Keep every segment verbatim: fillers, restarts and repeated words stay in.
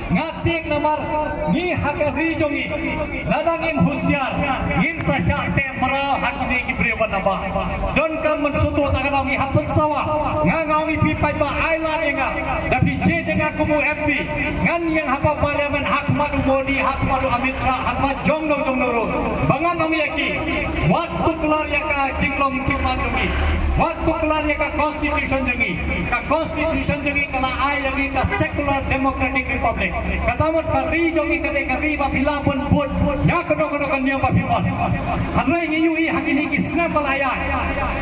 Nga tieng namar ngi ha ka ri jong ngi, lada ngim husiar, ngin sa shah teh mraw ha kine ki briew ba na ba. Donkam ban sngewthuh ta ka daw ngi hap ban sawa. Nga nga ong ïa phi paidbah, ai lad ïa nga. Da phi jied ïa nga kum u M P, ngan ïeng hapoh Parliament ha khmat u Modi, ha khmat u Amit Shah, ha khmat jong no jong no ruh. Ba ngan ong ïa ki, wat tuklar ïa ka jinglong jingman jong ngi. Wat tuklar ïa ka Constitution jong ngi. Ka Constitution jong ngi ka la ai ïa ngi ka secular democratic republic. Kata mut ka ri jong ngi ka dei ka ri ba phi lah ban bud ïa kano kano ka niam ba phi mon. Hynrei ngi ïohi ha kine ki snem ba la ïaid,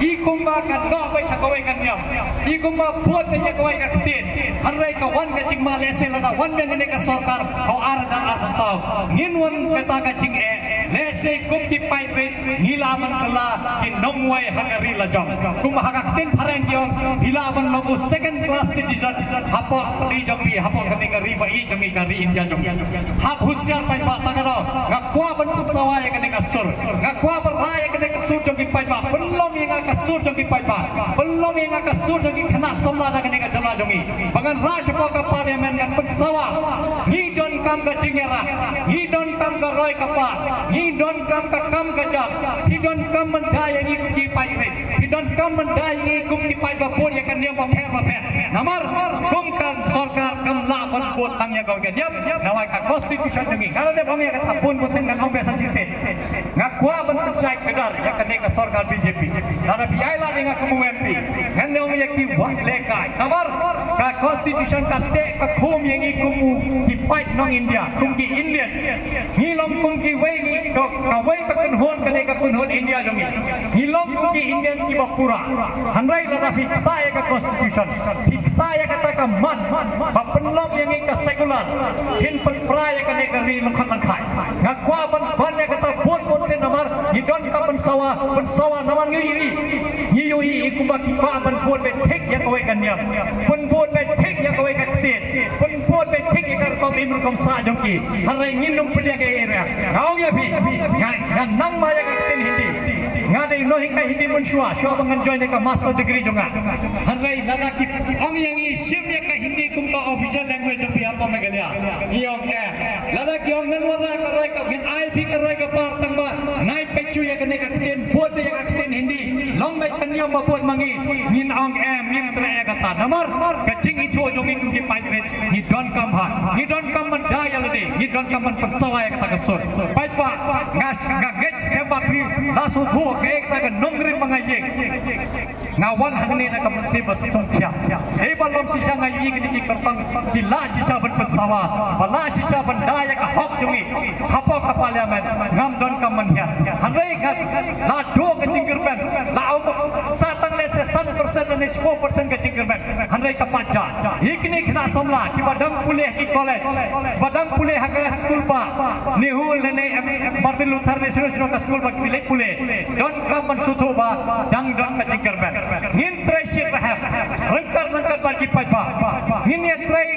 i kumba ka noh beit sha kawei ka niam, i kumba bud beit ïa kawei ka ktien. Hynrei ka wan ka jingma lehse lada wan biang kane ka sorkar ha u ar hajar arphew saw, ngin wan kata ka jingeh. Lehse kum ki paidbah ngi lah ban kylla ki nongwei ha ka ri la jong. Kum ha ka ktien phareng ki ong, phi lah ban long u second class citizen hapoh ri jong phi, hapoh kane ka ri ba ïeit jong ngi, ka ri India jong ngi. Hap husiar paidbah ta ka daw. Nga kwah ban pynsawa ïa kane ka sur. Nga kwah ban rah ïa kane ka sur jong ki paidbah. Pynlong ïa nga ka sur jong ki paidbah. Pynlong ïa nga ka sur jong ki khynnah samla na kane ka jylla jong ngi. Ba ngan rah shapoh ka Parliament ngan pynsawa. Ngi donkam ka jingïarap. Ngi donkam ka roi ka par. Ngi donkam ka kam ka jam. Phi donkam ban da ïa ngi kum ki paidbah. Phi donkam ban da ïa ngi kum ki paidbah bud ïa ka niam bapher bapher. Namar kum ka sorkar kam lah ban bud tang ïa kawei ka niam. Namar ka Constitution jong ngi. Nga la dep ong ïa kata bun bun sien, ngan ong beit sa shisien. Nga kwah ban pynshai kdar ïa kane ka sorkar B J P. Lada phi ai lad ïa nga kum u M P, ngan ong ïa ki, wat lehkai. Namar ka Constitution ka teh ka khum ïa ngi kum u, ki paid nong India, kum ki Indians. Ngi long kum kiwei ngi, ka, kawei ka kynhun, kane ka kynhun India jong ngi. Ngi long kum ki Indians kiba pura. Hynrei lada phi ktah ïa ka Constitution, phi ktah ïa kata ka man ba pynlong ïa ngi ka secular, phin pynpra ïa kane ka ri lyngkot lyngkhai. Nga kwah ban ban ïa kata bun bun sien namar ngi donkam pynsawa, pynsawa namar ngi ïohi, ngi ïohi i kumba ki kwah ban bud beit thik ïa kawei ka niam, ban bud beit thik ïa kawei ka ktien, ban bud beit thik ïa ka rukom im rukom sah jong ki. Hynrei ngin ym pdiang ei ei ruh. Nga ong ïa phi, nga, nga nang ma ïa ka ktien Hindi. Nga dei u nonghikai Hindi mynshuwa, shuwa ba ngan join ïa ka master degree jong nga. Hynrei lada ki ong ïa ngi shim ïa ka Hindi kum ka official language jong phi hapoh Meghalaya, ngi ong eh. Lada ki ong ngan wanrah ka roi ka, ngin ai phi ka roi ka par tang ba nai peit shuh ïa kane ka ktien, bud ïa ka ktien Hindi, long beit ka niam ba bud ma ngi, ngin ong eh, ngim treh ïa kata. Namar ka jingithuh jong ngi kum ki paidbah, ngi donkam ha, ngi donkam ban da ïa lade, ngi donkam ban pynsawa ïa kata ka sur. Paidbah, nga, nga ngeit skhem ba phi la sngewthuh ïa kata ka nongrim ba nga ïeng. Nga wan hangne na ka mynsiem ba sngewthuh phi. Hei ba long shisha nga ïohi kine ki kyrtong ki lah shisha ban pynsawa, ba lah shisha ban da ïa ka hok jong ngi hapoh ka Parliament. Ngam donkam ban hiar. Hynrei nga la duh ka jingkyrmen, la ong sa tang lehse san percent ne shiphew percent ka jingkyrmen. Hynrei ka pajah ïa kine khynnah samla kiba dang pule ha ki college, ba dang pule ha ka skul ba NEHU lane Martin Luther ne shano shano ka skul ba ki leit pule. Donkam ban sngewthuh ba dang don ka jingkyrmen. Ngin trei shit ba hep ryngkat ryngkat bad ki paidbah. Ngin ïa trei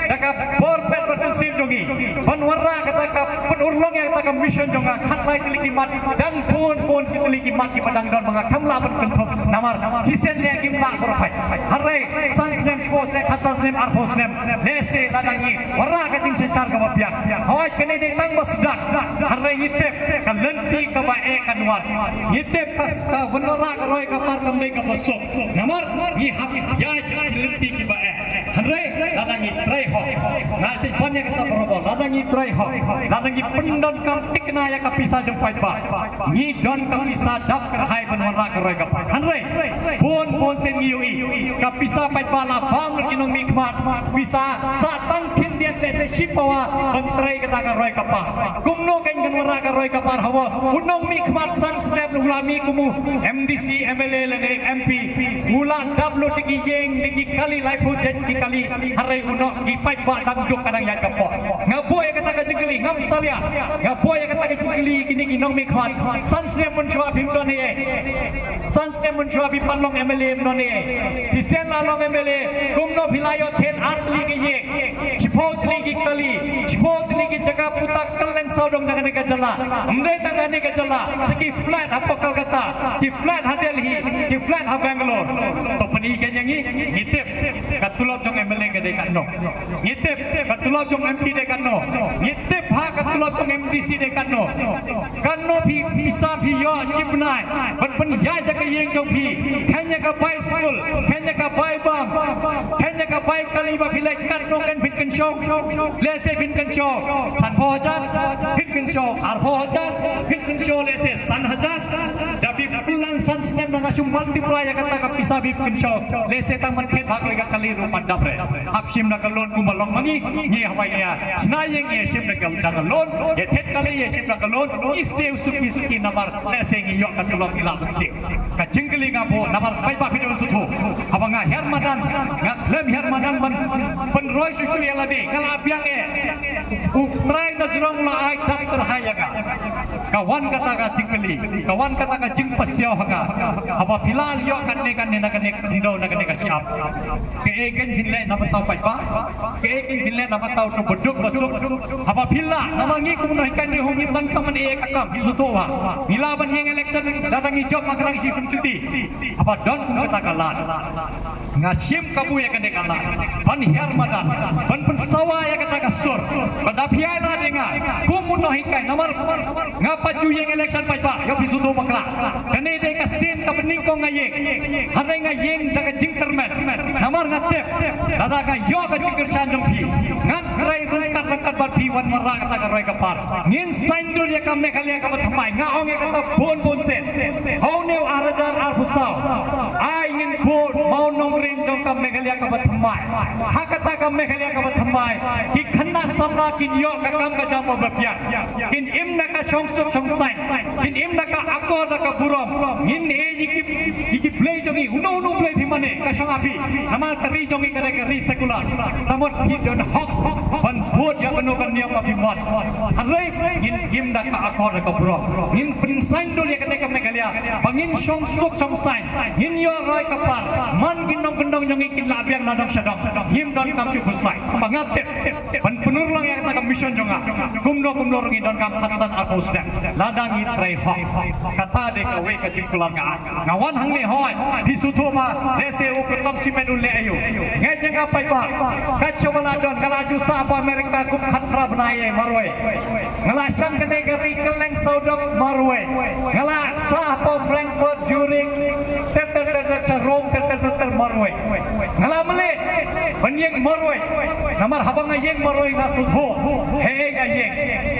da ka bor pet bad mynsiem jong ngi ban wanrah kata ka pynurlong ïa kata ka mission jong nga. Khatlai tylli ki mat, dang bun bun ki tylli ki mat kiba dang don ba nga kam lah ban kynthup. Namar shisien ne kim lah bor phai. Hynrei san snem, shiphew snem, khatsan snem, arphew snem, lehse lada ngi wanrah ka jingsynshar kaba biang. Hooid, kane dei tang ba sdang. Hynrei ngi tip ka lynti kaba eh kan wan. Ngi tip ka, ka wanrah ka roi ka par kam dei kaba suk. Namar ngi hap ïaid ki lynti kiba eh. Hynrei lada ngi trei hok, nga sngewthuh ban ïa kata parabol, lada ngi trei hok, lada ngi pyndonkam thikna ïa ka pisa jong paidbah, ngi don ka pisa dap kyrhai ban wanrah ka roi ka par. Hynrei bun bun sien ngi ïohi ka pisa paidbah la bam na ki nongmihkhmat, pisa sah tang khyndiat lehse shi pawa ban trei kata ka roi ka par. Kumno kan wanrah ka roi ka par haba u nongmihkhmat san snem u la mih kum u M D C, M L A lane M P, u la dap lut da ki ïing, da ki kali, laiphew jait ki kali, hynrei u nongmihkhmat ba dang duk ka dang ïaid ka por. Nga buh ïa kata ka jingkylli, ngam salia. Nga buh ïa kata ka jingkylli kine ki nongmihkhmat. San snem mynshuwa phim don ei ei. San snem mynshuwa phi pan long M L A, ym don ei ei. Shisien la long M L A, kumno phi la ïoh thied ar tylli ki ïing, shiphew tylli ki kali, shiphew tylli ki jaka puta kylleng sawdong na kane ka jylla. Ym dei tang kane ka jylla, sa ki flat hapoh Kolkata, ki flat ha Delhi, ki flat ha Bangalore. To pyni kein ïa ngi, ngi tip. Ka tulop jong MLA ka dei katno. Ngi tip ka tulop jong MP dei katno. Ngi tip ha ka tulop jong MDC dei katno. Katno pisa phi ïoh shi bnai ban pynïaid ïa ka ïing jong phi, khein ïa ka bai skul, khein ïa ka bai bam, khein ïa ka bai kali ba phi leit, katno kan phin kynshew? Lehse phin kynshew sanphew hajar, phin kynshew arphew hajar, phin kynshew lehse san hajar. Da phi pynlang san snem, da nga shu multiply ïa kata ka pisa phi kynshew, lehse tang ban thied bha ïa ka kali ruh pat dap re. Hap shim da ka loan kumba long ma ngi, ngi haba ïa shna ïing ïa shim da ka, da ka loan, ïa thied kali ïa shim da ka loan, ngi siew suki suki namar lehse ngi ïoh ka tulop ngi lah ban siew. Ka jingkylli nga buh namar paidbah phi don sngewthuh. Haba nga hiar madan, nga khlem hiar madan ban pynroi shuh shuh ïa lade, nga la biang eh. U Trai na jrong la ai dak tyrha ïa nga. Ka wan kata ka jingkylli, ka wan kata ka jingpasiaw ha nga. Haba phi la ïoh kane kane na kane ka khyndew na kane ka shyiap, kaei kein phin leh na bynta u paidbah? Kaei kein phin leh na bynta uto ba duk ba suk? Haba phi la, namar ngi kum u nonghikai ne hum, ngim donkam ban ïeh ka kam, phi sngewthuh ba ngi lah ban ïeng election, lada ngi jop ma ka nang shi sum shuti. Haba don kum kata ka lad, nga shim kabu ïa kane ka lad ban hiar madan, ban pynsawa ïa kata ka sur ba da phi ai lad ïa nga kum u nonghikai, namar nga pat ju ïeng election paidbah, ïoh phi sngewthuh bakla. Kane dei ka sien kaba nyngkong nga ïeng. Hynrei nga ïeng da ka jingkyrmen namar nga tip lada nga ïoh ka jingkyrshan jong phi, ngan trei ryngkat ryngkat bad phi wan wanrah kata ka roi ka par. Ngin saiñdur ïa ka Meghalaya kaba thymmai. Nga ong ïa kata bun bun sien. Ha une u ar hajar arphew saw, ai ngin bud mawnongrim jong ka Meghalaya kaba thymmai. Ha kata ka Meghalaya kaba thymmai, ki khynnah samla kin ïoh ka kam ka jam ba biang, kin im da ka shongsuk shongsaiñ, kin im da ka akor da ka burom. Ngin ïeit ïa ki, ïa ki blei jong ngi, uno uno blei phi mane, ka shong ha phi. Namar ka ri jong ngi ka dei ka ri sekular. Te mut phi don hok ban bud ïa kano ka niam ba phi mon. Hynrei ngin im da ka akor da ka burom. Ngin pynsaiñdur ïa kane ka Meghalaya ba ngin shongsuk shongsaiñ, ngin ïoh roi ka par. Man ki nongkyndong jong ngi kin lah biang na dong sha dong. Ngim donkam shuh khuslai. Ba nga tip ban pynurlong ïa kata ka mission jong nga, kumno kumno ruh ngi donkam khatsan arphew snem lada ngi trei hok. Kata dei kawei ka jingkular nga. Nga wan hangne hoi, phi sngewthuh ba lehse u kyrtong shimet u leh aïu. Ngeit ïa nga paidbah, kat shaba la don, nga la ju sah hapoh America kum khatphra bnai marwei. Nga la shang kane ka ri kylleng sawdong marwei. Nga la sah hapoh Frankfurt, Zurich, ter ter ter ter, sha Rome ter ter ter ter marwei. Nga la mlien ban ïeng marwei. Namar haba nga ïeng marwei nga sngewthuh haei nga ïeng,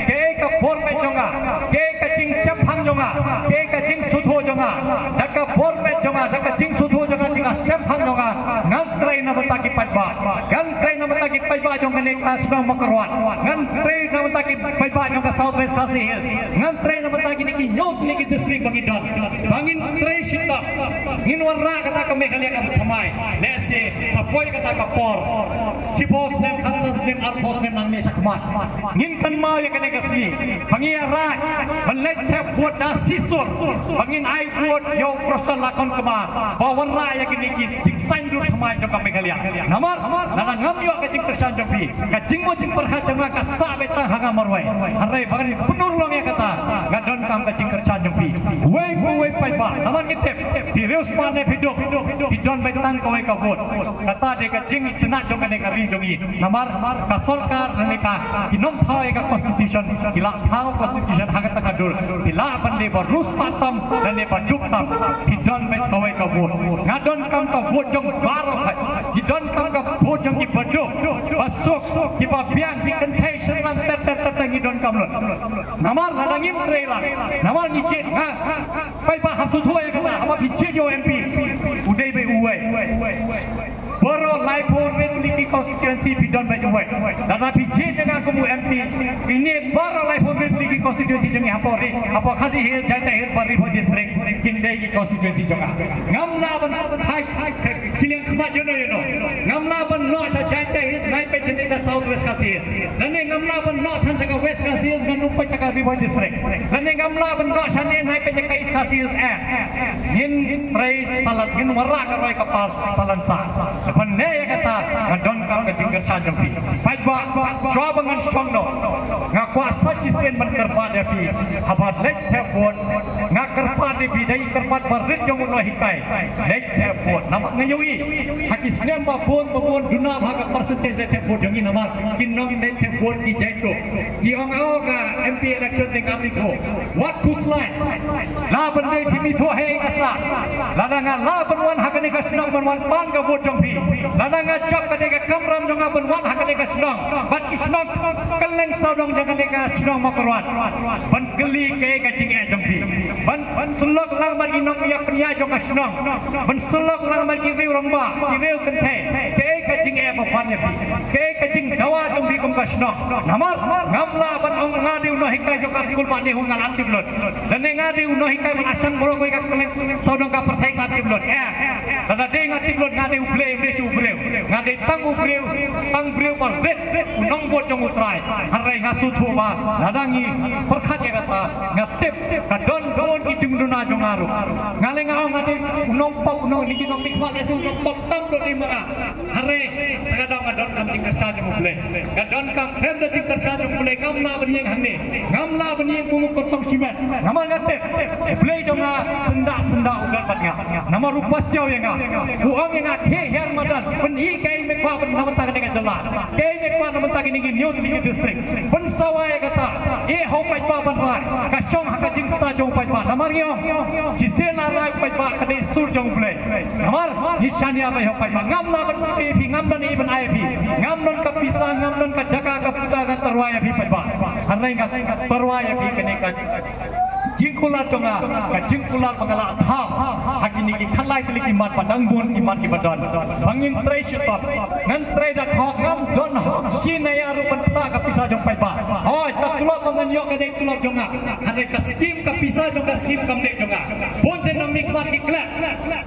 kaei ka bor met jong nga, kaei ka jingshemphang jong nga, kaei ka jingsngewthuh jong nga. Da ka bor met jong nga, da ka jingsngewthuh jong nga, jingshemphang jong nga, ngan trei na bynta ki paidbah. Ngan trei na bynta ki paidbah jong kane ka shnong Mawkyrwat. Ngan trei na bynta ki paidbah jong ka South West Khasi Hills. Ngan trei na bynta kine ki hynñiew tylli ki district ba ngi don, ba ngin trei shitom. Ngin wanrah kata ka Meghalaya kaba thymmai. Lehse sa poi kata ka por, shiphew snem, khatsan snem, arphew snem nangne shakhmat, ngin kynmaw ïa kane ka sngi ba ngi ïa rai ban leit thep vote da shisur, ba ngin ai vote ïa u Prashant Lakhon Kumar ba wanrah ïa kine ki jingsaindur thymmai jong ka Meghalaya. Namar lada ngam ïoh ka jingkyrshan jong phi, ka jingmut jingpyrkhat jong nga ka sah beit tang ha nga marwei. Hynrei ba ngan pynurlong ïa kata, nga donkam ka jingkyrshan jong phi. Uwei pa uwei paidbah, namar ngi tip, phi riewspah ne phi duk, phi don beit tang kawei ka vote. Kata dei ka jingitynnad jong kane ka ri jong ngi. Namar ka sorkar lane ka, ki nongthaw ïa ka constitution, ki la thaw constitution ha kata ka dur. Phi lah ban dei ba riewspah tam lane ba duk tam, phi don beit kawei ka vote. Nga donkam ka vote jong baroh, phi donkam ka vote jong ki baduk, basuk, kiba biang, ki kynthei shynrang ter ter ter ter, ngi donkam lut. Namar lada ngim trei lang, namar ngi jied, nga paidbah hap sngewthuh ïa kata, haba phi jied ïa u MP, u dei beit uwei. Baroh laiphew rit tylli ki constituency phi don beit uwei. Lada phi jied ïa nga kum u MP, ine baroh laiphew rit tylli ki constituency jong ngi hapoh ri, hapoh Khasi Hills, Jaintia Hills bad Ri Bhoi District, kin dei ki constituency jong nga. Ngam lah ban hai shiliang khmat ïano ïano. Ngam lah ban noh sha Jaintia Hills, nai peit shane sha South West Khasi Hills. Lane ngam lah ban noh than sha ka West Khasi Hills, ngan ym peit sha ka Ri Bhoi District. Lane ngam lah ban noh shane, nai peit sha ka East Khasi Hills, eh. Ngin trei sa lad, ngin wanrah ka roi ka par sa lad sa. Ban leh ïa kata, nga don ka jingkyrshan jong phi. Paidbah, shuwa ba ngan shong noh, nga kwah sa shisien ban kyrpad ïa phi. Haba leit thep vote, nga kyrpad ïa phi, dei kyrpad ba rit jong u nonghikai. Leit thep vote. Namar nga ïohi ha ki snem ba bun ba bun duna ba ha ka percentage leit thep vote jong ngi, namar ki nong leit thep vote ki jaituh. Ki ong, oh, ka M P election te ngam ithuh. Wat khuslai. Lah ban dei phi ithuh hi ka sa. Lada nga lah ban wan ha kane ka shnong ban wan pan ka vote jong phi, lada nga jop ka dei ka kamram jong nga ban wan ha kane ka shnong, bad ki shnong kylleng sawdong jong kane ka shnong Mawkyrwat, ban kylli kaei ka jingeh jong phi. Ban, ban sylloh lang bad ki nongïapyniaid jong ka shnong, ban sylloh lang bad ki riew rangbah, ki riew kynthei, kaei ka jingeh ba pan ïa phi, kaei ka jingdawa jong phi kum ka shnong. Namar ngam lah ban ong nga dei u nonghikai jong ka skul ba ne hu nga la tip lut. Lane nga dei u nonghikai ban asang baroh kawei ka kylleng sawdong ka pyrthei nga tip lut. Eh, lada dei nga tip lut, nga dei u Blei, ym dei shuh u briew. Nga dei tang u briew, tang briew ba rit, u nongbud jong U Trai. Hynrei nga sngewthuh ba lada ngi pyrkhat ïa kata, nga tip ka don bun ki jingduna jong nga ruh. Nga leh nga ong nga dei u nongpop, u nong, ngi ki nongmihkhmat leh shu nongpop tam dei ma nga. Hynrei, te ka daw nga donkam jingkyrshan jong U Blei. Nga donkam khlem da jingkyrshan jong U Blei, ngam lah ban ïeng hangne. Ngam lah ban ïeng kum u kyrtong shimet. Namar nga tip U Blei jong nga syndah syndah u don bad nga. Namar u pasiaw ïa nga. U ong ïa nga, khie hiar madan, pyni kaei me kwah ban na bynta kane ka jylla, kaei me kwah na bynta kine ki hynñiew tylli ki district. Pynsawa ïa kata. Eh, ha u paidbah ban rai. Ka shong ha ka jingstad jong u paidbah. Namar ngi ong, shisien la rai u paidbah ka dei sur jong U Blei. Namar ngi shaniah bha ïa u paidbah. Ngam lah ban ïa phi, ngam don ei ban ai ïa phi. Ngam don ka pisa, ngam don ka jaka ka puta, ngan tyrwa ïa phi paidbah. Hynrei ngan tyrwa ïa phi kane ka jingkular jong nga, ka jingkular ba nga la thaw ha kine ki khatlai tylli ki mat ba dang bun ki mat kiba don. Ba ngin trei shitom, ngan trei da khot, ngam don hok shi naya ruh ban ktah ka pisa jong u paidbah. Hooid, ka tulop ba ngan ïoh ka dei tulop jong nga. Hynrei ka skim, ka pisa jong ka skim kam dei jong nga. Bun sien nongmihkhmat ki klet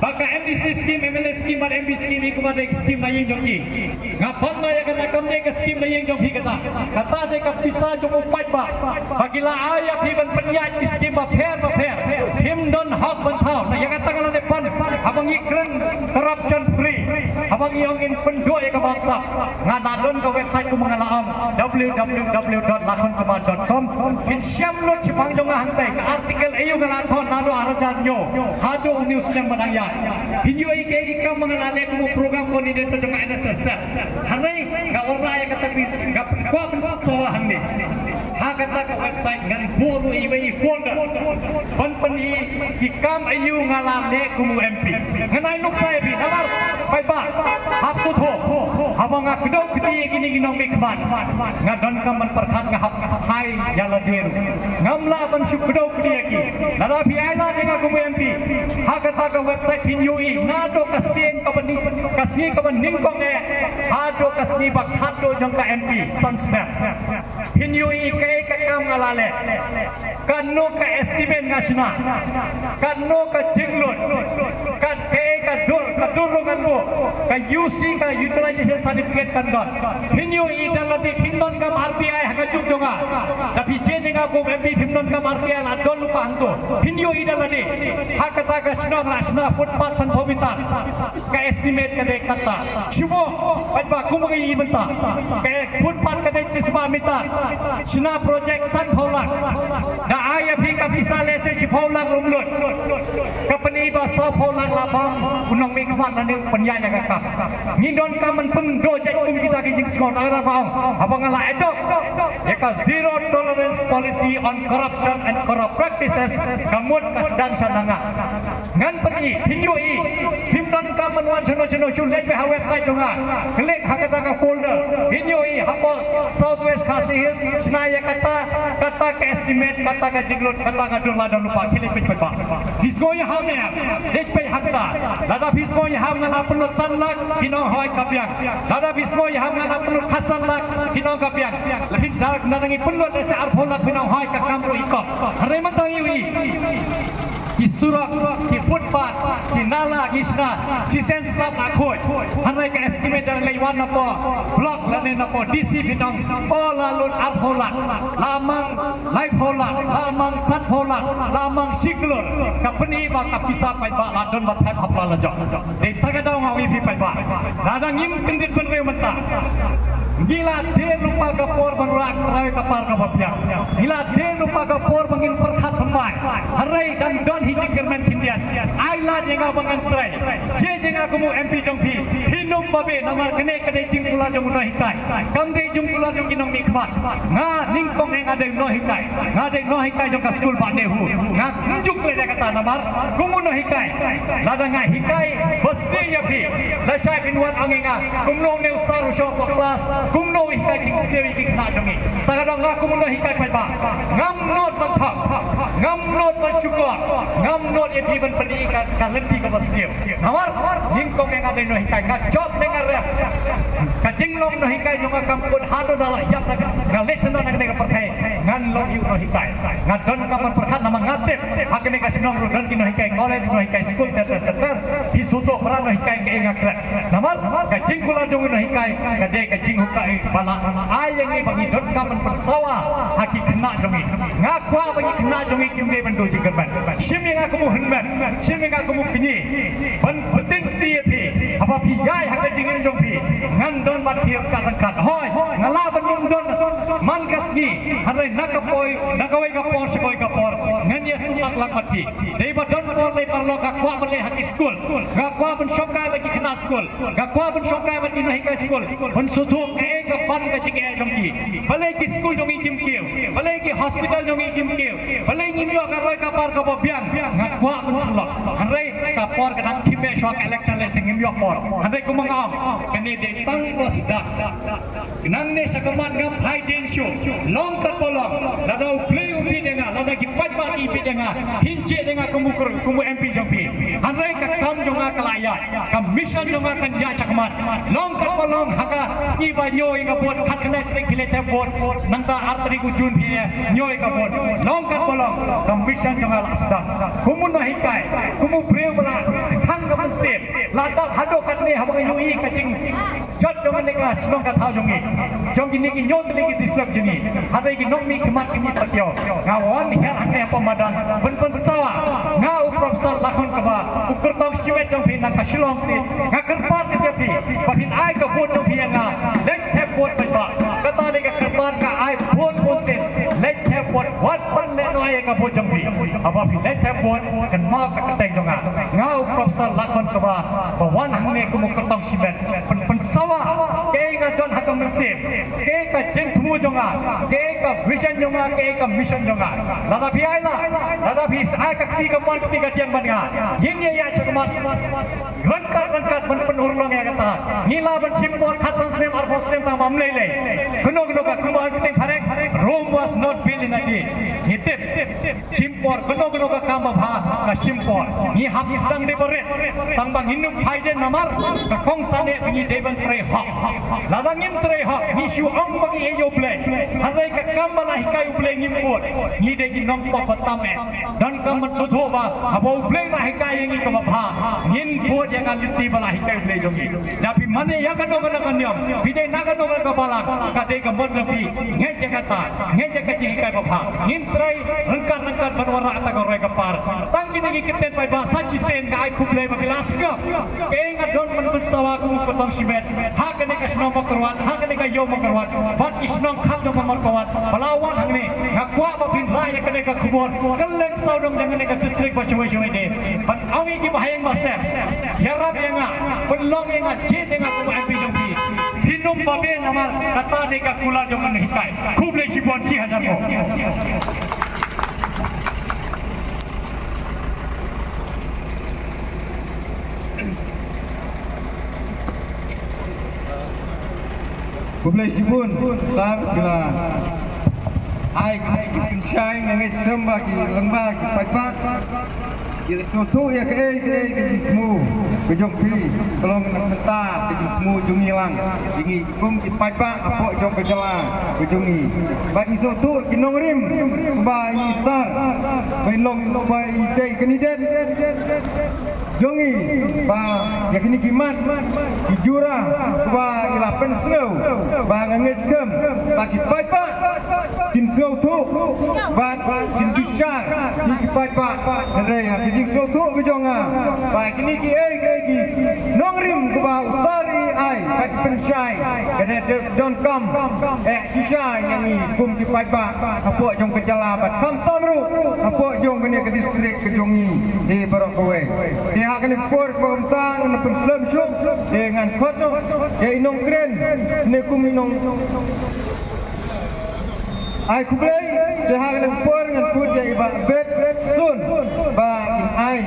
ba ka M D C skim, M L A skim bad M P skim, i kumba dei skim na ïing jong ki. Nga pan ma ïa kata, kam dei ka skim na ïing jong phi kata. Kata dei ka pisa jong u paidbah ba ki la ai ïa phi ban pynïaid ki skim bapher bapher. Phim don hok ban thaw. Na ïa kata nga la dep pan, haba ngi kren corruption free, haba ngi ong ngin pynduh ïa ka bamsap. Nga la don ka website kumba nga la ong, w w w dot lakhonkumar dot com. Phin shem lut shaphang jong nga hangtai, ka article aiu nga la thoh naduh ar hajar hynñiew haduh une u snem ba dang ïaid. Phin ïohi kaei ki kam ba nga la leh kum u program coordinator jong ka N S S F. Hynrei nga wanrah ïa kata, nga kwah ban sawa hangne. Ha kata ka website ngan buh ruh iwei i folder ban pyni ki kam aiu nga la leh kum u M P. Ngan ai nuksa ïa phi, namar paidbah, hap sngewthuh, haba nga kdew kti ïa kine ki nongmihkhmat, nga donkam ban pyrkhat, nga hap phai ïa lade ruh. Ngam lah ban shu kdew kti ïa ki. Lada phi ai lad ïa nga kum u M P, ha kata ka website phin ïohi naduh ka sien kaba ning, ka sngi kaba nyngkong eh haduh ka sngi ba khatduh jong ka M P san snem. Phin ïohi kaei ka kam nga la leh, katno ka estimate nga shna, katno ka jinglut, kat kaei ka dur, ka dur ruh ngan buh, ka U C, ka utilization certificate kan don. Phin ïohi da lade, phin donkam R T I ha ka juk jong nga. Da phi jied ïa nga kum M P phim donkam R T I, la don lypa hangto. Phin ïohi da lade. Ha kata ka shnong la shna footpath sanphew meter. Ka estimate ka dei kata. Shu buh, paidbah, kumba ngi ïohi mynta, ka footpath ka dei shispah meter. Shna project sanphew lak. Da ai ïa phi ka pisa lehse shiphew lak ruh ym lut. Ka pyni ba sawphew lak la bam u nongmihkhmat lane u pynïaid ïa ka kam. Ngi donkam ban pynduh jait kum kita ki jingsngew, namar ba ong, haba nga la adopt ïa ka zero tolerance policy on corruption and corrupt practices, ka mut ka sdang sha na nga. Ngan pyni, phin ïohi, phim donkam ban wan shano shano, shu leit beit ha website jong nga. Click ha kata ka folder, phin ïohi, hapoh South West Khasi Hills, shna ïa kata, kata ka estimate, kata ka jinglut, kata ka dur la don lypa, khie leit peit paidbah. Phi sngew ïahap ne em? Leit peit ha kata. Lada phi sngew ïahap, nga la pynlut san lak, phin ong hooid ka biang. Lada phi sngew ïahap, nga la pynlut khatsan lak, phin ong ka biang. La phin da, lada ngi pynlut lehse arphew lak, phin ong hooid ka kam ruh i kop. Hynrei mynta ngi ïohi Ki surok, ki footpath, ki nala, ki shna, shisien slap la khuid. Hynrei ka estimate da leit wan napoh block lane napoh D C phi ong, o la lut arphew lak, la mang laiphew lak, la mang sanphew lak, la mang shi klur. Ka pyni ba ka pisa paidbah la don ba thep hapla la jong. Dei ta ka daw nga ong ïa phi paidbah. Lada ngim kyndit bynriew mynta, ngi la dei lypa ka por ban wanrah ka rai ka par kaba biang. Ngi la dei lypa ka por ba ngin pyrkhat thymmai. Hynrei dang don hi jingkyrmen khyndiat. Ai lad ïa nga ba ngan trei. Jied ïa nga kum u M P jong phi. Phin ym babe namar kane ka dei jingkular jong u nonghikai. Kam dei jingkular jong ki nongmihkhmat. Nga nyngkong eh nga dei nonghikai. Nga dei nonghikai jong ka skul Bah Nehru. Nga ym ju klet ïa kata namar kum u nonghikai, lada nga hikai ba sniew ïa phi, lashai phin wan ong ïa nga kumno une u sir u shong hapoh klas, kumno u hikai jingsniew ïa ki khynnah jong ngi. Ta ka daw nga kum u nonghikai paidbah, ngam nud ban thok, ngam nud ban shukor, ngam nud ïa phi ban pyni ka, ka lynti kaba sniew. Namar nyngkong eh nga dei nonghikai, nga jop ne nga rem, ka jinglong nonghikai jong nga kam kut haduh da la ïap. Nga leit sha nong na kane ka pyrthei ngan long ïa u nonghikai. Nga donkam ban pyrkhat namar nga tip ha kane ka shnong ruh don ki nonghikai college, nonghikai skul, ter ter ter ter. Phi sngewthuh para nonghikai kaei nga klet. Namar ka jingkular jong u nonghikai ka dei ka jinghikai ba la ai ïa ngi ba ngi donkam ban pynsawa ha ki khynnah jong ngi. Nga kwah ba ki khynnah jong ngi kim dei ban duh jingkyrmen. Shim ïa nga kum u hynmen, shim ïa nga kum u kñi. Ban pyntip ïa phi, haba phi ïaid ha ka jingim jong phi, ngan don bad phi ryngkat ryngkat. Hooid, nga lah ban ym don man ka sngi, hynrei na ka poi, na kawei ka por sha kawei ka por ngan ïa sumar lang bad phi. Dei ba don por lei paralok nga kwah ban leit ha ki skul, nga kwah ban shongkai bad ki khynnah skul. Nga kwah ban shongkai bad ki nonghikai skul ban sngewthuh kaei ka ban ka jingeh jong ki. Balei ki skul jong ngi kim kiew, balei ki hospital jong ngi kim kiew, balei ngim ïoh ka roi ka par kaba biang. Nga kwah ban sngewthuh. Hynrei ka por ka dang khmih shuwa ka election lei seh ngim ïoh por. Hynrei kumba nga ong, kane dei tang ba sdang. Nangne sha khmat ngam phai dien shuh. Long katba long, lada U Blei u bit ïa nga, lada ki paidbah ki bit ïa nga, phin jied ïa nga kum u, kum u M P jong phi. Hynrei ka kam jong nga ka la ïaid. Ka mission jong nga kan ïaid sha khmat. Long katba long ha ka sngi ba ñiew ïa ka vote, khatkhyndai tarik phi leit thep vote. Nangta ar tarik u Jun phi ñiew ïa ka vote. Long katba long, ka mission jong nga la sdang. Kum u nonghikai, kum u briew ba la kthang ka mynsiem, la dap haduh katne haba nga ïohi ka jingjot jong kane ka shnong ka thaw jong ngi, jong kine ki hynñiew tylli ki district jong ngi. Hynrei ki nongmihkhmat ki mih pat ïew. Nga wan hiar hangne hapoh madan ban pynsawa. Nga u Professor Lakhon Kaba, u kyrtong shimet jong phi na ka Shillong State. Nga kyrpad ïa phi ba phin ai ka vote jong phi ïa nga. Leit thep vote paidbah. Kata dei ka kyrpad, ka ai bun bun sien. Leit thep vote, wat ban lehnoh ïa ka vote jong phi. Haba phi leit thep vote, kynmaw ka kyrteng jong nga. Nga u Professor Lakhon Kaba, ba wan hangne kum u kyrtong shimet ban pynsawa kaei nga don ha ka mynsiem, kaei ka jingthmu jong nga, kaei ka vision jong nga, kaei ka mission jong nga. Lada phi ai lad, lada phi ai ka kti kamon kti kadiang bad nga, ngin ïa ïaid sha khmat ryngkat ryngkat ban pynurlong ïa kata. Ngi lah ban shim por khatsan snem, arphew snem tang ba ym lei lei. Kano kano ka, kumba ong ka ktien phareng, Rome was not built in a day. Ngi tip, shim por, kano kano ka kam babha ka shim por. Ngi hap sdang dei ba rit, tang ba ngin ym phai dien namar ka kongsan eh ba ngi dei ban trei hok. Lada ngim trei hok, ngi shu ong ba ngi ïeit ïa U Blei, hynrei ka kam ba la hikai U Blei ngim bud. Ngi dei ki nongpop ba tam eh. Donkam ban sngewthuh ba haba U Blei la hikai ïa ngi kaba bha, ngin bud ïa ka lynti ba la hikai U Blei jong ngi. Lada phi mane ïa kano kano ka niam, phi dei na kano kano ka balang, ka dei ka mon jong phi. Ngeit ïa kata, ngeit ïa ka jinghikai babha. Ngin trei ryngkat ryngkat ban wanrah kata ka roi ka par. Tang kine ki kyntien paidbah, sa shisien nga ai khublei ba phi la sngap. Kaei nga don ban pynsawa kum u kyrtong shimet ha kane ka shnong Mawkyrwat, ha kane ka ïew Mawkyrwat, bad ki shnong kham jong ka Mawkyrwat ba la wan hangne. Nga kwah ba phin rah ïa kane ka khubor kylleng sawdong jong kane ka district ba shawei shawei de. Ban ong ïa ki bahaïing bahasem, ïarap ïa nga, pynlong ïa nga, jied ïa nga kum u M P jong phi. Phin ym babe namar kata dei ka kular jong u nonghikai. Khublei shibun, shi hajar ko. Khublei shibun, sir, phi la ai ka jingpynshai. Nga ngeit skhem ba ki lyngba ki paidbah ki la sngewthuh ïa kaei kaei ka jingthmu Ka jong phi ka long na ka bynta ka jingthmu jong ngi lang, jong ngi kum ki paidbah hapoh jong ka jylla ka jong ngi. Bad ngi sngewthuh ki nongrim ba ngi sar ba i long ba i dei candidate jong ngi, ba ïa kine ki mat ki jura ba i la pynsngew ba nga ngeit skhem ba ki paidbah kin sngewthuh bad kin bishar ïa ki paidbah. Hynrei ha ka jingsngewthuh ka jong nga ba kine kiei kiei ki nongrim kiba u sar i ai ka pynshai ka dei donkam eh shisha ïa ngi kum ki paidbah hapoh jong ka jylla bad khamtam ruh hapoh jong kane ka district ka jong ngi. Te baroh kawei te ha kane ka por kaba kumta ngan pynslem shuh te ngan khot noh ïa i nongkren ne kum i nong ai khublei. Te ha kane ka por ngan kut ïa i Bah Betsun ba in ai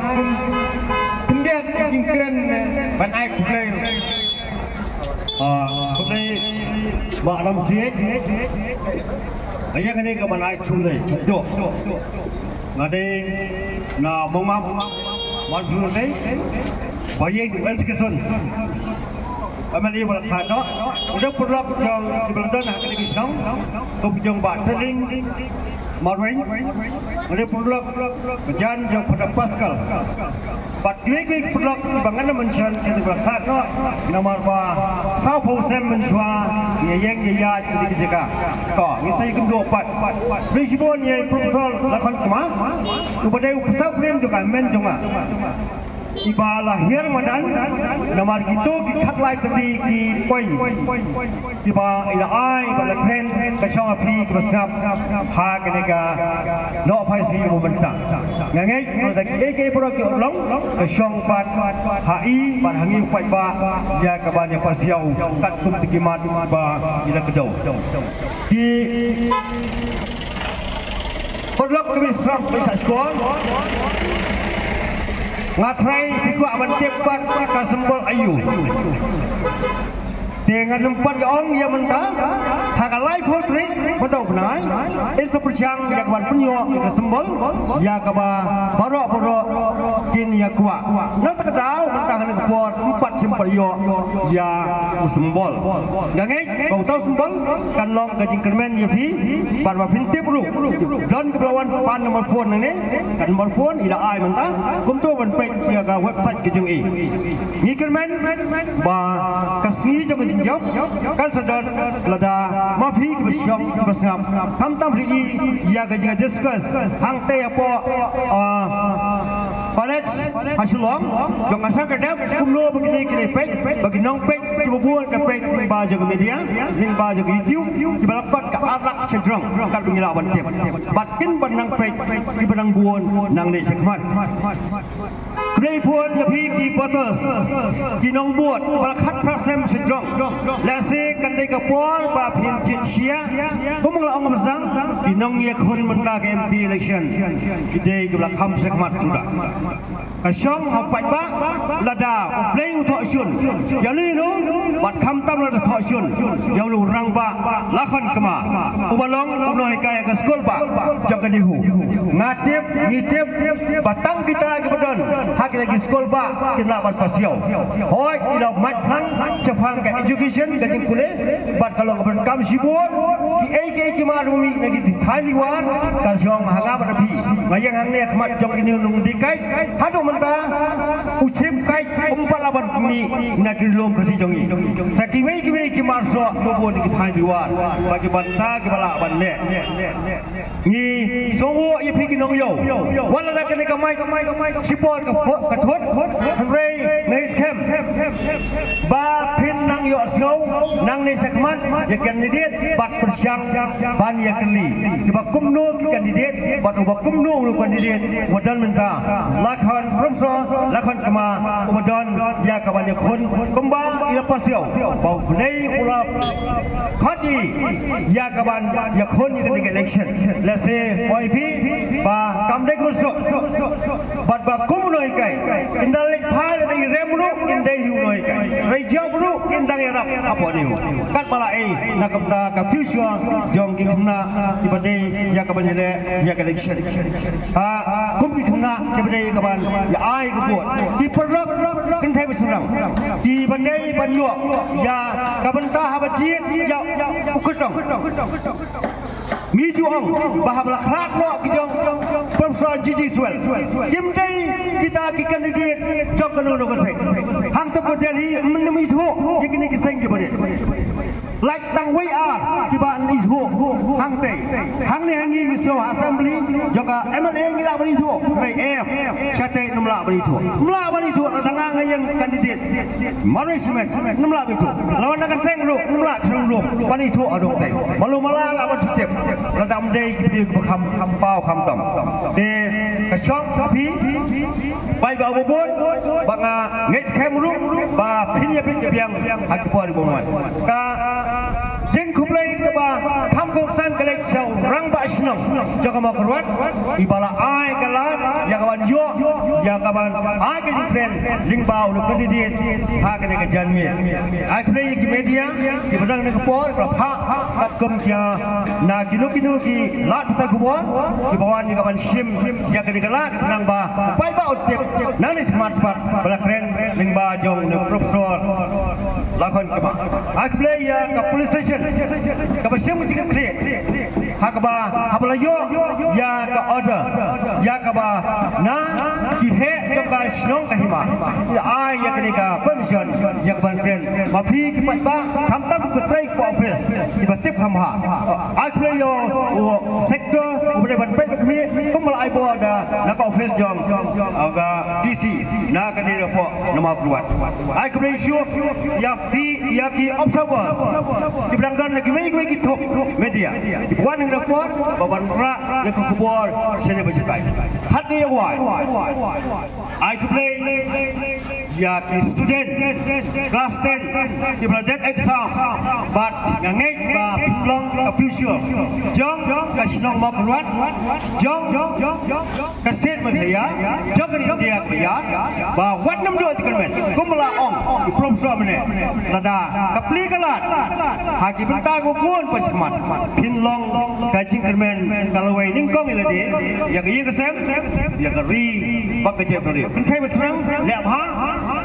khyndiat jingkren ban ai khublei. Ah, khublei Bah Ramsiej. Ïa kane ka ban ai khublei. Dok. Nga dei na Mongmap, Manjul dei ba ïeng education. Ka mali ba la kha dok. Udah purlok jong ki ba la don ha kane ki shnong. Kum jong Bah Tling Marweng. Udah purlok ka jan jong Father Pascal. Bad kiwei kiwei ki purlok ba ngan mention ki ba la kha dok. Namar ba saw phew snem mynshuwa ngi ïeng ïa ïa ki jaka. To ngi sa ïa kumjuh pat. Bishbon ïa Professor Lakhon Kma. Uba dei u pisa prem jong ka men jong nga. Iba la hiar madan namar kito ki khatlai tylli ki point kiba i la ai ba la kren ka shong ha phi kiba sngap ha kane ka Nohphaisi u mynta. Nga ngeit lada kiei kiei baroh ki long ka shong pat ha i bad ha ngi u paidbah ïa ka ban ïa pasiaw katkum ki mat ba i la kdew. Ki Paralok kiba sngap ba sngap shuwa. Nga trai phi kwah ban tip pat ka symbol aïu. Te ngan ym pat ïa ong ïa mynta ha ka laiphew tarik mynta u bnai. In sa pyrshang ïa ka ban pynïoh ïa ka symbol ïa kaba baroh baroh kin ïa kwah. Na ta ka daw mynta ha kane ka por ym pat shym pat ïoh ïa u symbol. Nga ngeit ba uta u symbol kan long ka jingkyrmen ïa phi. Bad ba phin tip ruh don ka ba la wan pan number phone nangne. Ka number phone i la ai mynta. Kumto ban peit ïa ka website ka jong i. Ngi kyrmen ba ka sngi jong ka jingjop kan sa don lada ma phi kiba shong kiba sngap. Khamtam ri i ïa ka jingdiscuss hangtei hapoh, ah, college ha Shillong jong ka sangkadep kumno ba kine kine peit ba ki nongpeit kiba bun ka peit lyngba jong ka media lyngba jong ka YouTube kiba la kot ka ar lak shajrong kat ba ngi lah ban tip. Bad kin ban nang peit kiba nang bun nangne shakhmat. Khublei phon ïa phi ki voters ki nongbud ba la khatphra snem shajrong. Lehse kan dei ka por ba phin jied shia. Kumba la ong ba sdang ki nongïakhun mynta ka M P election ki dei kiba la kham shakhmat suda. Ka shong ha u paidbah lada U Blei u thoh shun ïa uno uno bad khamtam lada thoh shun ïa uno u rangbah Lakhon Kma uba long u nonghikai ha ka skul bah jong ka NEHU. Nga tip, ngi tip ba tang kita kiba don ha kita ki skul bah kin lah ban pasiaw. Hooid, i la mait phang shaphang ka education ka jingpule bad ka long kaba donkam shibun. Kiei kiei ki mar ba mih na ki thaiñ Riwar ka shong ha nga bad phi. Nga ïeng hangne ha khmat jong kine u nongdie kait. Haduh mynta u chief kait um pat lah ban mih na ki lum Khasi jong ngi. Sa kiwei kiwei ki mar soh ba bun ki thaiñ Riwar ba ki bynta kiba lah ban leh. Ngi sngewbha ïa phi ki nongïew. Wat la da kane ka mic shipor ka thut, hynrei nga ngeit skhem ba phin nang ïohsngew nangne shakhmat ïa ki candidate bad pyrshang ban ïa kylli kiba kumno ki candidate bad uba kumno u candidate uba don mynta. Lakhon, Professor Lakhon Kma uba don ïa ka ban ïakhun kumba i la pasiaw ba U Blei u la khot i ïa ka ban ïakhun ïa kane ka election. Lehse oi phi ba kam dei kaba suk bad ba kum u nonghikai ynda leit phai lada i rem ruh kin dei hi u nonghikai, lada i jop ruh kin dang ïarap hapoh NEHU. Katba la ei na ka bynta ka future jong ki khynnah ki Ba dei ïa ka ban ïaleh ïa ka election. Ha, kum ki khynnah kiba dei ka ban ïa ai ka vote, ki paralok kynthei bad shynrang kiba dei ban ïoh ïa ka bynta haba jied ïa u kyrtong. Ngi ju ong ba haba la khlad noh ki jong Professor G G Swell, kim dei kita ki candidate jong kano kano ka seng. Hangta ba Delhi ym nym ithuh ïa kine ki seng kiba rit. Lait tang wei ar kiba nym ithuh hangtei. Hangne ha ngi ngi shu assembly jong ka M L A ngi lah ban ithuh. Hynrei em, shatei nym lah ban ithuh. Nym lah ban ithuh lada nga nga ïeng candidate. Marwei Cement nym lah ban ithuh. Lawan na ka seng ruh nym lah seng ruh ban ithuh adong tei. Malu mala lah ban shu tip. Lada ym dei ki briew kiba kham paw kham tam. Te ka shong phi paidbah uba bun ba nga ngeit skhem ruh ba phin ïa bit ïa biang ha ki por kiba wan. Ka jingkhublei kaba kham kongsan ka leit sha u rangbah shnong jong ka Mawkyrwat, iba la ai ka lad ïa ka ban ïoh ïa ka ban ai ka jingkren lyngba u candidate ha kane ka janmiet. Ai khublei ïa ki media kiba dang na ka por ka phah katkum ki na kino kino ki lad pathai khubor kiba wan ïa ka ban shim ïa kane ka lad, nang ba u paidbah u tip nangne shakhmat pat ba la kren lyngba jong u Professor Lakhon Kma. Ai khublei ïa ka police station kaba shim ka jingkitkhlieh ha kaba haba la ïoh ïa ka order ïa kaba na ki heh jong ka shnong ka hima, ïa ai ïa kane ka permission ïa ka ban kren. Ma phi ki paidbah, khamtam ki patrei ki office kiba tip kham bha. Ai khublei ïa u sector uba dei ban peit ba khmih kumba la ai bor da na ka office jong ka D C na kane ka pok na Mawkyrwat. Ai khublei shuh ïa phi ïa ki observer kiba dang don na kiwei kiwei ki thok media kiba wan hangne ka por ba ban rah ïa ka khubor shane ba shatai. Khatduh ïa wai, ai khublei ïa ki student class ten kiba la dep exam bad nga ngeit ba phin long ka future jong ka shnong Mawkyrwat, jong ka state Meghalaya, jong ka ri India ka ïa ba wat nym duh jingkyrmen kumba la ong u Professor mynne. Lada ka plie ka lad ha ki bynta kiba bun ba shakhmat, phin long ka jingkyrmen ka lawei nyngkong ïa lade, ïa ka ïing ka sem, ïa ka ri bad ka jaitbynriew. Kynthei bad shynrang, leh bha,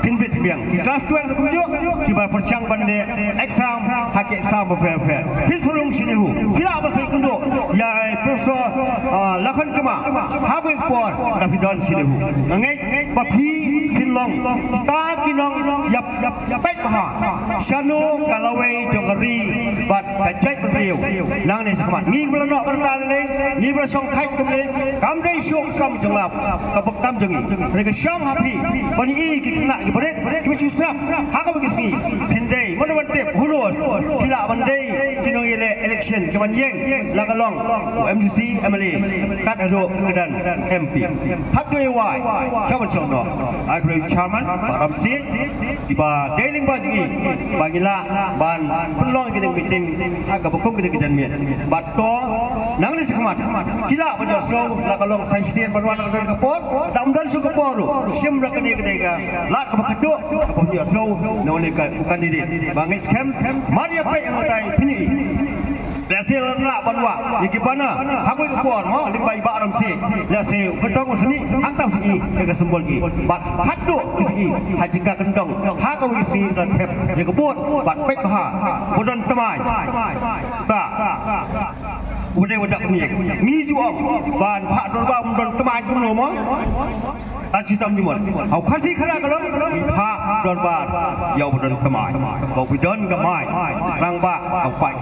phin bit phin biang. Ki class twelve kumjuh kiba pyrshang ban leh exam ha ki exam bapher bapher, phin sa rung shane hi. Phi lah ban sa ïakynduh ïa i Professor, ah, Lakhon Kma ha kawei ka por da phi don shane hi. Nga ngeit ba phi phin long kita ki nongïap paidbah shano ka lawei jong ka ri bad ka jaitbynriew nangne shakhmat. Ngi ba la noh ka rta lei, ngi ba la shong thait kumne, kam dei shuh ka kam jong nga, ka kam jong ngi. Hynrei ka shong ha phi ban ïohi ki khynnah kiba rit kiba shu sngap ha kawei ka sngi. Phin dei mano ban tip, who knows, phi lah ban dei ki nongïaleh election kiban ïeng, la ka long u M D C, M L A, kat haduh ka kyrdan M P. Khatduh ïa wai, sha ban shong noh, ai khublei u chairman Bah Ramsing, kiba dei lyngba jong ngi ba ngi lah ban pynlong kine ki meeting ha kaba kum kine ki janmiet. Bad to nangne shakhmat ki lah ban ïohsngew, la ka long sa shisien ban wan ha kane ka por, da ym don shuh ka por ruh, shim da kane kane ka lad kaba khatduh kaba ïohsngew na une ka u candidate. Ba ngeit skhem, mar ïa peit hangtai phin ïohi. Lehse la lah ban wah ïa ki banner ha kawei ka por mo, lyngba i Bah Ramsing. Lehse u kyrtong u snieh hangta u snieh ïa ka symbol ki. Bad khatduh ki ïohi ha jingkyrtong ha kawei ka sngi la thep ïa ka vote bad peit bha, ba don thymmai. Ta u dei u dak ngi, ngi ju ong ban phah dorbar ba don thymmai kumno mo. Ar shitom jingmut. Ha u Khasi Khara Kalong ngi phah dorbar ïa u ba don thymmai, ba u ba don ka mai. Rangbah, ka u paid.